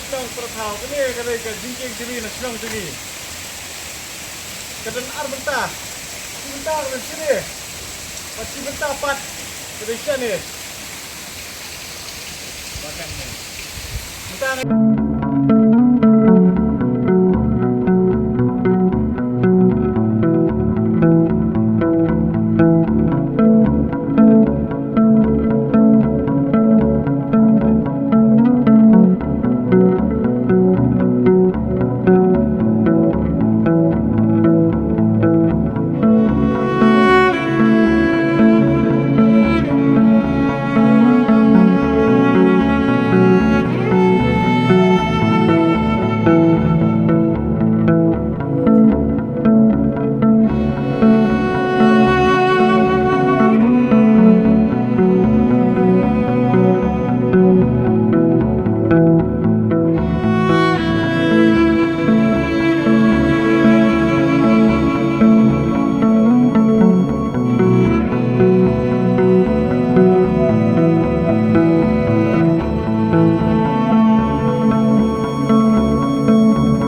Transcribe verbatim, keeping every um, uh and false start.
Shnong Pyrthaw, kane ka dei ka jingkieng jingri na shnong jong ngi. Ka don ar bynta. Shi bynta ka don shane. Bad shi bynta pat ka dei shane. Bynta na